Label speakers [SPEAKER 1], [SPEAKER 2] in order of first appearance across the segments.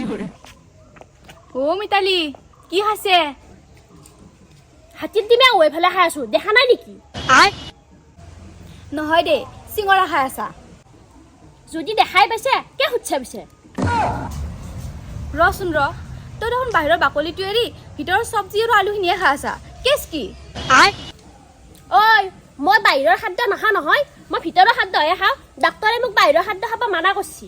[SPEAKER 1] অ মিতালী, কি খাইছে?
[SPEAKER 2] হাতীৰ ডিমে এইফালে খাই আছো, দেখা নাই নেকি?
[SPEAKER 1] নহয় দেই, চিঙৰা খাই আছা।
[SPEAKER 2] যদি দেখাই পাইছে, কিয় সুধছা পিছে?
[SPEAKER 1] ৰচোন ৰ, তই দেখোন বাহিৰৰ বাকলিটো এৰি ভিতৰৰ চব্জি আৰু আলুখিনিয়ে খাই আছা, কেছ কি?
[SPEAKER 2] ঐ, মই বাহিৰৰ খাদ্য নাখাওঁ নহয়, মই ভিতৰৰ খাদ্যহে খাওঁ। ডাক্তৰে মোক বাহিৰৰ খাদ্য খাব মানা কৰিছে।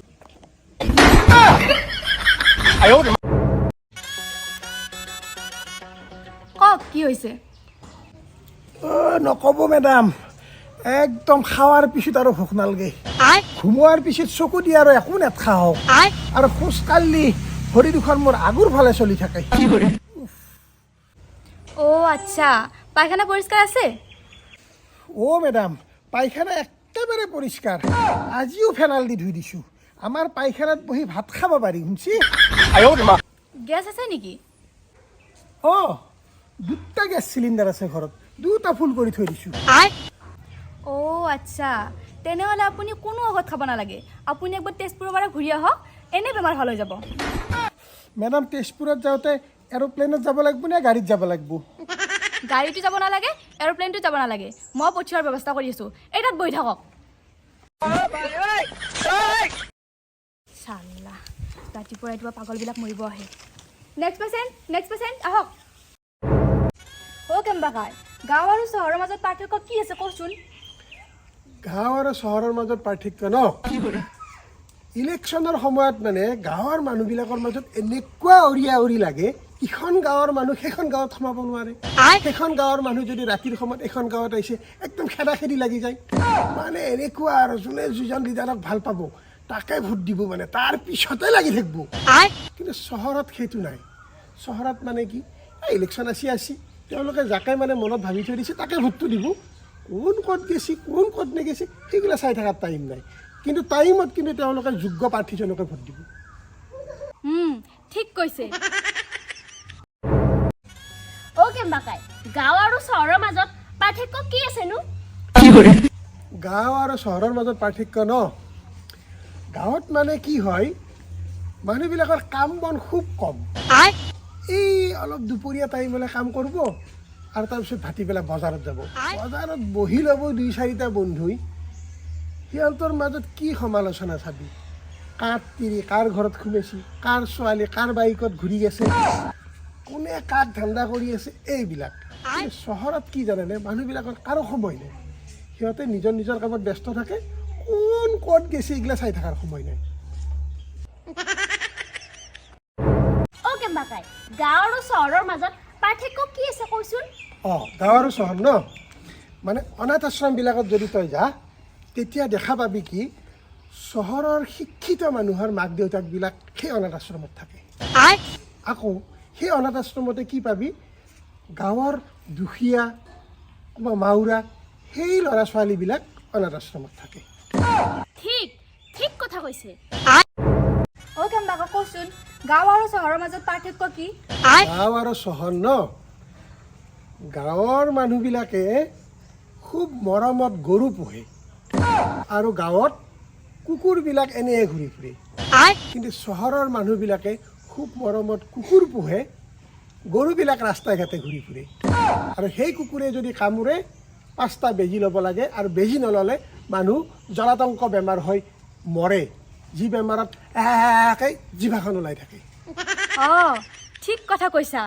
[SPEAKER 1] কওক, কি হৈছে?
[SPEAKER 3] অ' নক'ব মেডাম, একদম খোৱাৰ পিছত আৰু ভোক নালাগে। ঘুমোৱাৰ পিছত চকু দি আৰু একো নেদখা হওঁ আৰু খোজ কাঢ়লি ভৰি দুখন মোৰ আগৰ ফালে চলি থাকে।
[SPEAKER 1] অ' আচ্ছা, পায়খানা পৰিষ্কাৰ আছে?
[SPEAKER 3] অ' মেডাম, পায়খানা একেবাৰে পৰিষ্কাৰ, আজিও ফেনাইল দি ধুই দিছোঁ। আমাৰ পায়খানাত বহি ভাত খাব পাৰি, শুনছি।
[SPEAKER 1] গেছ আছে নেকি?
[SPEAKER 3] অঁ, দুটা গেছ চিলিণ্ডাৰ আছে ঘৰত, দুটা ফুল কৰি থৈ দিছোঁ।
[SPEAKER 1] অ' আচ্ছা, তেনেহ'লে আপুনি কোনো ঔষধ খাব নালাগে। আপুনি একবাৰ তেজপুৰৰ পৰা ঘূৰি আহক, এনেই বেমাৰ ভাল হৈ যাব।
[SPEAKER 3] মেডাম, তেজপুৰত যাওঁতে এৰ'প্লেনত যাব লাগিব নে গাড়ীত যাব লাগিব?
[SPEAKER 1] গাড়ীতো যাব নালাগে, এৰ'প্লেনটো যাব নালাগে, মই পঠিওৱাৰ ব্যৱস্থা কৰি আছোঁ। এই তাত বহি থাকক। চাল্লা, ৰাতিপুৱা ৰাতিপুৱা পাগলবিলাক মৰিব আহে। নেক্সট পেচেণ্ট, নেক্সট পেচেণ্ট আহক। অ' কেম্বাকাই, গাঁও আৰু চহৰৰ মাজত পাৰ্থক্য কি আছে কচোন?
[SPEAKER 3] গাঁও আৰু চহৰৰ মাজত পাৰ্থক্য ন? ইলেকশ্যনৰ সময়ত মানে গাঁৱৰ মানুহবিলাকৰ মাজত এনেকুৱা অৰিয়া অৰি লাগে, ইখন গাঁৱৰ মানুহ সেইখন গাঁৱত সোমাব নোৱাৰে, সেইখন গাঁৱৰ মানুহ যদি ৰাতিৰ সময়ত এইখন গাঁৱত আহিছে, একদম খেদা খেদি লাগি যায়। মানে এনেকুৱা আৰু যোনে যিজন লিডাৰক ভাল পাব তাকে ভোট দিব, মানে তাৰ পিছতে লাগি থাকিব। কিন্তু চহৰত সেইটো নাই। চহৰত মানে কি, এই ইলেকশ্যন আসি আসি তেওঁলোকে যাকে মানে মনত ভাবি থৈ দিছে তাকে ভোটটো দিব। কোন ক'ত গেছি, কোন ক'ত নেগেছি, সেইগিলা চাই থকাৰ টাইম নাই। কিন্তু টাইমত কিন্তু তেওঁলোকে যোগ্য প্ৰাৰ্থীজনকে ভোট দিব।
[SPEAKER 1] ঠিক কৈছে।
[SPEAKER 2] অ' কেম্বাকাই, গাঁও আৰু চহৰৰ মাজত পাৰ্থক্য কি আছেনো?
[SPEAKER 3] গাঁও আৰু চহৰৰ মাজত পাৰ্থক্য ন? গাঁৱত মানে কি হয়, মানুহবিলাকৰ কাম বন খুব কম। এই অলপ দুপৰীয়া টাইম হ'লে কাম কৰিব আৰু তাৰপিছত ভাটিবেলা বজাৰত যাব। বজাৰত বহি ল'ব দুই চাৰিটা বন্ধুই, সিহঁতৰ মাজত কি সমালোচনা চাবি, কাৰ তিৰি কাৰ ঘৰত সোমাইছি, কাৰ ছোৱালী কাৰ বাইকত ঘূৰি গেছে, কোনে কাক ধান্দা কৰি আছে, এইবিলাক। কিন্তু চহৰত কি জানেনে, মানুহবিলাকৰ কাৰো সময় নাই। সিহঁতে নিজৰ নিজৰ কামত ব্যস্ত থাকে, কোন ক'ত গেছে এইগিলা চাই থকাৰ সময় নাই।
[SPEAKER 2] অ' কেম্বাকাই, গাঁও আৰু চহৰৰ মাজত পাৰ্থক্য কি আছে কচোন?
[SPEAKER 3] অঁ, গাঁও আৰু চহৰ ন, মানে অনাথ আশ্ৰমবিলাকত যদি তই যা, তেতিয়া দেখা পাবি কি চহৰৰ শিক্ষিত মানুহৰ মাক দেউতাকবিলাক সেই অনাথ আশ্ৰমত থাকে। আকৌ সেই অনাথ আশ্ৰমতে কি পাবি, গাঁৱৰ দুখীয়া বা মাউৰা সেই ল'ৰা ছোৱালীবিলাক অনাথ আশ্ৰমত থাকে।
[SPEAKER 2] ঠিক ঠিক কথা কৈছে।
[SPEAKER 1] অ' কেম্বাকা, কচোন, গাঁও আৰু চহৰৰ মাজত পাৰ্থক্য কি?
[SPEAKER 3] গাঁও আৰু চহৰ ন, গাঁৱৰ মানুহবিলাকে খুব মৰমত গৰু পোহে আৰু গাঁৱত কুকুৰবিলাক এনেয়ে ঘূৰি ফুৰে। কিন্তু চহৰৰ মানুহবিলাকে খুব মৰমত কুকুৰ পোহে, গৰুবিলাক ৰাস্তাই ঘাটে ঘূৰি ফুৰে। আৰু সেই কুকুৰে যদি কামোৰে 5টা বেজী ল'ব লাগে, আৰু বেজী নল'লে মানুহ জলাতংক বেমাৰ হৈ মৰে, যি বেমাৰত একে জিভাখন ওলাই থাকে।
[SPEAKER 1] অঁ, ঠিক কথা কৈছা।